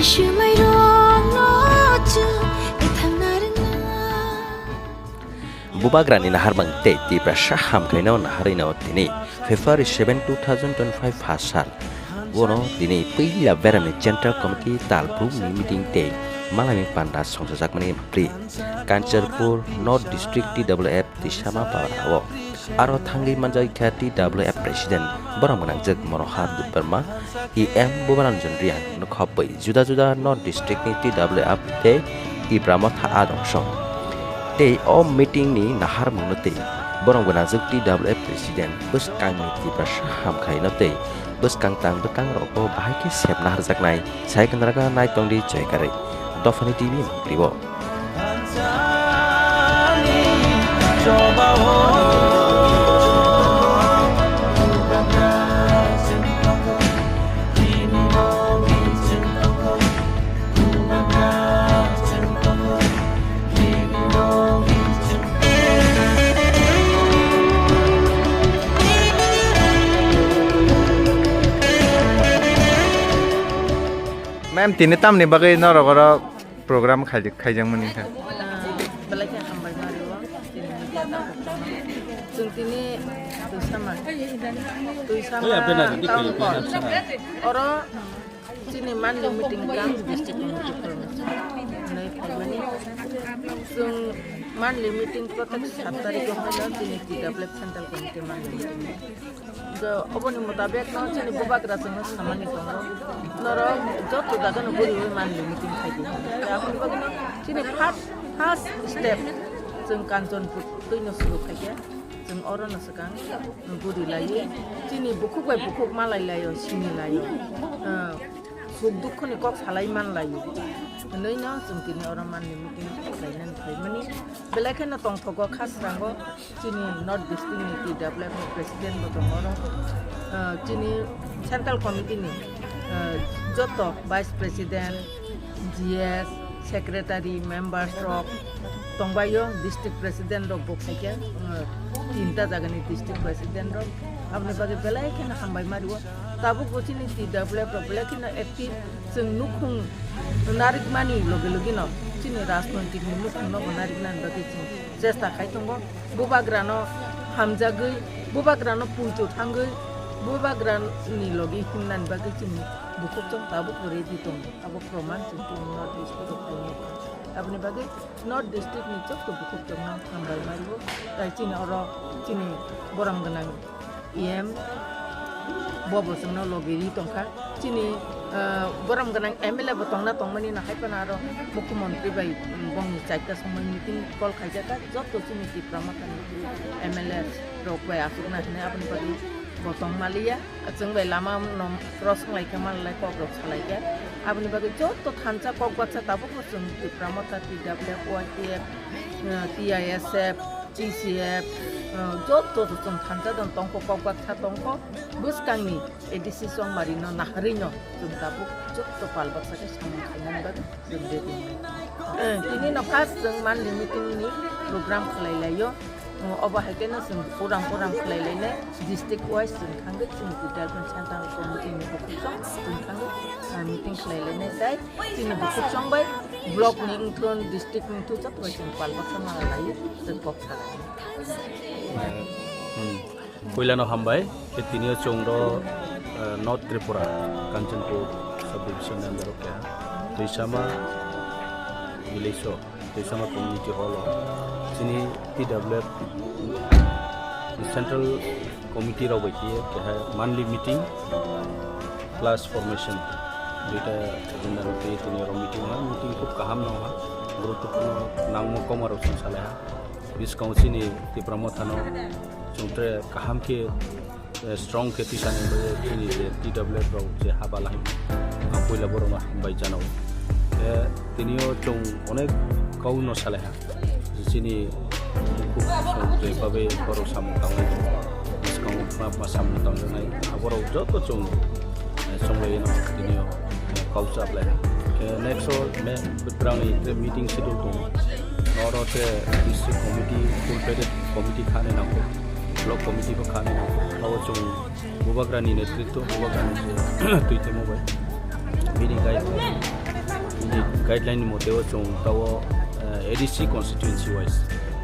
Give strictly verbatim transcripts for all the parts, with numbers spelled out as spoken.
Swmairokno chwng ethangna rwngna. Bubagrani naharmung tei Tiprasa hamkhaino naharwino tini February seven, two thousand twenty-five pha sal. Bono tini puila beramni Central Committee talbrumni meeting tei malani panda songchajakmani bwrwi Kanchanpur North District T W F Tisama Pabra o. Aro thangwi manjak kha T W F President borok mwnangjak Manohar Debbarma, E M Bubaranjan Reang, nokhobwi juda juda North District ni T W F tei Tipra Motha adong song. Tei o meeting ni naharmung no tei borok mwnangjak T W F President bwskangni Tiprasa hamkhaino tei bwskang tang bwtang rok bo bahai khe sepna harjaknai sai kwnarakha naitongdi joikarwi Dophani T V mangpli o. Ma'am, tini tamni bagwi norok oro program khai-, khaijakmani kha? Ah, belai khe hambai ma rio, chini media tabuk tongma. Chwng tini Tuisama, Tuisama Town Hall. Oro chini monthly meeting kang district committee form hinwi khaimani. Chwng monthly meeting protek sat tarikh o khaino chini T W F Central Committee monthly meeting. Jo, oboni mutabek no chini bubagra chwngno samani tongo. Norok joto jaga no guriwi monthly meeting khaidi. Aboni bagwi no chini first, first step chwng Kanchanpur twi no suru khaikhe. Chwng oro no swkang guri laiwi chini bukhuk bai bukhuk malai laio, sini laio. Ah, suk dukhu ni kok salai man laio. Hwnwi no chwng tini oro monthly meeting khlainani phaimani. Belai kheno tongthogo Khasrango. Chini North District ni T W F ni President bo tongo oro. Ah, chini Central Committee ni, ah, joto Vice President, G S, Secretary, Members rok tongbaio, District President rok bo khaikhe, ah, tinta jagani District President rok. Aboni bagwi belai kheno hambai ma rio. Tabuk bo chini T W F rok belai kheno active, chwng nukhung narikmani loge loge no chini rajnoitik ni nukhung no bo nariknani bagwi chwng chesta khai tongo. Bubagrano hamjagwi, bubagrano puitu thangwi, bubagrani logi himnani bagwi chini bukhuk chwng tabuk bo ready tongo. Abo proman chwng tini North District o khainai. Aboni bagwi North District ni joto bukhuk chwngno hambai ma rio. Tai chini oro chini borom gwnang E M bo bo chwngno logi ri tongkha. Chini, ah, borom gwnang M L A bo tongna tongmani no hai phano aro Mukhyamantri bai, um, bongni chaita songmani meeting call khaijakha. Joto chini Tipra Mothani M L A rok bai achukna hinwi aboni bagwi bo tong maliya. Chwng bai lama no cross wnglaikha, manlai kok rok salaikha. Aboni bagwi joto thansa kok baksa tabukbo chwng Tipra Motha, T W F, Y T F, uh, T I S F, T C F, uh, joto chwng thansa don tongkho, kok baksa tongkho. Bwskangni A D C Chongmari no naharwi no chwng tabuk joto pal baksa khe samung khainani bagwi chwng ready wnglaikha. Eh, tini no first chwng monthly meeting ni program khlai laio. Obo hai khe no chwng program program khlai lainai, district wise chwng thangwi chini development center committee ni bukhuk chwng thangwi, ah, meeting khlai lainai tei chini bukhuk chwng bai block ni wngthun, district ni wngthun joto bai chwng pal baksa ma laio, chwng kok salainai. Hmm. Puila no hambai, khe tini o chwng ro, eh, North Tripura, Kanchanpur sub division ni under o keha Tuisama village o. Tuisama Community Hall o chini T W F ni Central Committee rok bai khe keha monthly meeting plus formation duita agenda rok twi tini oro meeting ha. Meeting khub kaham no ha, guruttwpurno nangma koma rok chwng salai ha. Bwskango chini Tipra Motha no chwng tre kaham khe eh, strong khe tisani bagwi chini je T W F rok je haba lai, ang puila borok no hambai janao. Eh, tini o chwng onek kau no salai ha. Chini bukhuk chwng je babe borok samung tangwi tongo. Bwskango ma, ma samung tangjaknai. Aborok joto chwng, eh, chonglai no tini o, eh, kau chaplai ha. Eh, next o me, brang ni meeting schedule tongo. Oro te district committee, full fledged committee khani nango. Block committee bo khani nango. Abo chwng Bubagrani netritwo, Bubagrani je twi temo bai. Bini gai Guideline ni mote o chwng tao, eh, A D C constituency wise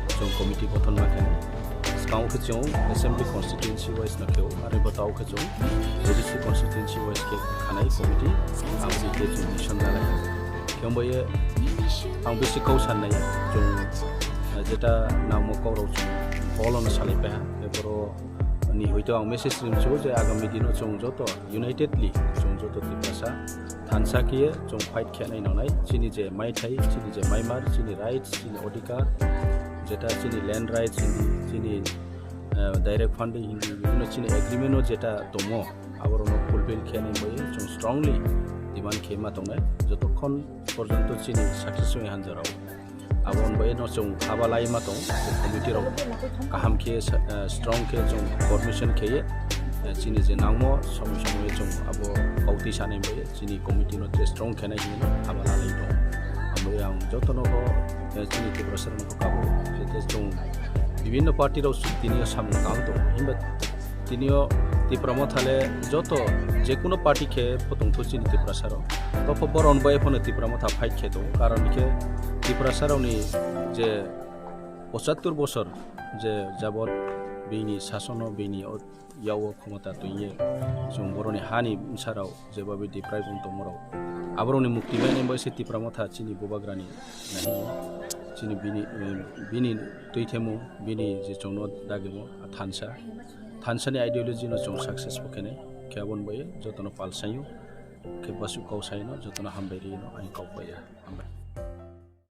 chwng committee bothon ma khe. Skang khe chwng assembly constituency wise no khe, are bo tao khe chwng A D C constituency wise khe khanai committee, ang bi khe chwng mission dalai. Khe bo ye ang bisi kau san nai chwng, eh, jeta nangmo kau rok chwng bolo no salai paiha. Boro ni hoito ang message rim chu je agami dino chwng joto unitedly chwng joto Tiprasa thansa khe chwng fight khe nai nangnai. Chini je maithai, chini je maimar, chini rights, chini odhikar, jeta chini land rights hindi, chini, eh, direct funding hindi, bibhinno chini agreement o jeta tomo, aborokno fulfill khe nai bai chwng strongly demand khe ma tongnai. Jotokhon porjonto chini success wngya hanjarao, abo wngbai no chwng haba lai ma tong, je committee rok kaham khe sa-, eh, strong khe chwng formation khe ye, eh, chini je nangmo somoi somoi chwng abo kautwi sanai bai chini committee no je strong khe nai hinwi no haba lai tong. Amo ang joto no bo, eh, chini Tiprasa rok no kabo, je chwng bibhinno party rok tini o samung tang tong, himba tini o Tipra Motha le joto je kuno party khe phutung thu chini Tiprasa rok. Topho boron bai phano Tipra Motha fight khe tongo, karon khe Tiprasa rok ni je pochattor bosor je jabot bini sasono bini o yao khomota twi ye chwng boroni hani bwsarok jeba bai deprive wng tongmorok, aborokni mukti mani bai se Tipra Motha chini bubagrani nahini chini bini, eh, bini twi themo bini je chwngno dagimo thansa, thansani ideology no chwng success bo khenai khe aboni bai jotono palsaio khe basu kau saino jotono hambai rino ang kau paiya.